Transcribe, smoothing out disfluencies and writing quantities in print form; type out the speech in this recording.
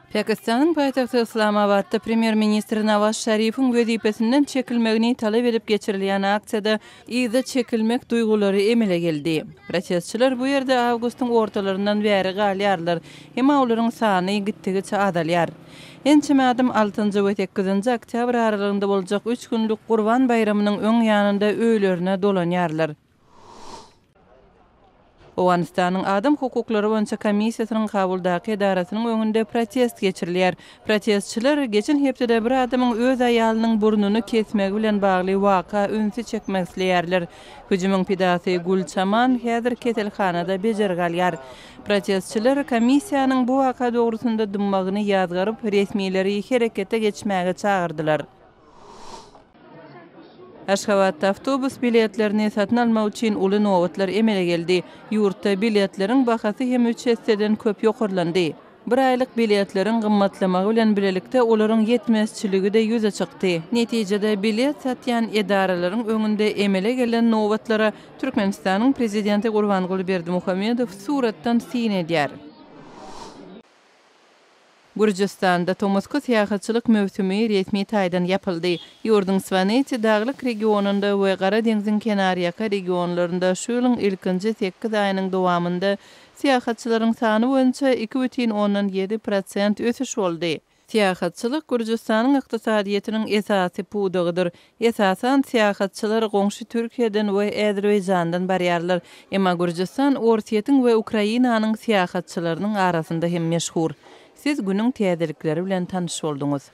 Pakistanyň paýtagty Yslamabatda premýer-ministr Nawaz Şarifiň wezipesinden çekilmegini talap edip geçirilýän aksiýada yza çekilmek duýgulary emele geldi. Protestçiler bu ýerde awgustyň ortalaryndan bäri galýarlar, emma olaryň sany gitdigiçe azalýar. Ençeme adam altynjy we sekizinji oktýabr aralygynda boljak üç günlük Gurban baýramynyň öň ýanynda öýlerine dolanýarlar. Owganystanyň Adam hukuklary boýunça komissiýasynyň Kabuldaky edarasynyň öňünde protest geçirilýär. Protestçiler geçen hepdede bir adamyň öz aýalynyň burnuny kesmegi bilen bagly waka ünsi çekmek isleýärler. Hüjümiň pidasy Gül Çaman häzir keselhanada bejergi alýar. Protestçiler komissiýanyň bu waka dogrusynda dymmagyny ýazgaryp, resmileri herekete geçmäge çagyrdylar. Aşgabatda awtobus biletlerini satyn almak üçin uly nobatlar emele geldi. Ýurtda biletleriň bahasy hem üç esseden köp ýokarlandy. Bir aýlyk biletleriň gymmatlamagy bilen bilelikde olaryň ýetmezçiligi-de ýüze çykdy. Netijede bilet satýan edaralaryň öňünde emele gelen nobatlara Türkmenistanyň Prezidenti Gurbanguly Berdimuhamedow suratdan syn edýär. Gürjüstanda tomusky syýahatçylyk möwsümi resmi taýdan ýapyldy. Ýurduň Swaneti daglyk regionynda we Gara deňziň kenarýaka regionlarynda şu ýylyň ilkinji sekiz aýynyň dowamynda syýahatçylaryň sany boýunça 2,7 prosent ösüş boldy. Syýahatçylyk Gürjüstanyň ykdysadyýetiniň esasy pudagydyr. Esasan, syýahatçylar goňşy Türkiýeden we Äzerbaýjandan barýarlar. Emma Gürjüstan Orsýetiň we Ukrainanyň syýahatçylarynyň arasynda hem meşhur. Siz günüň täzelikleri bilen tanyş bolduňyz.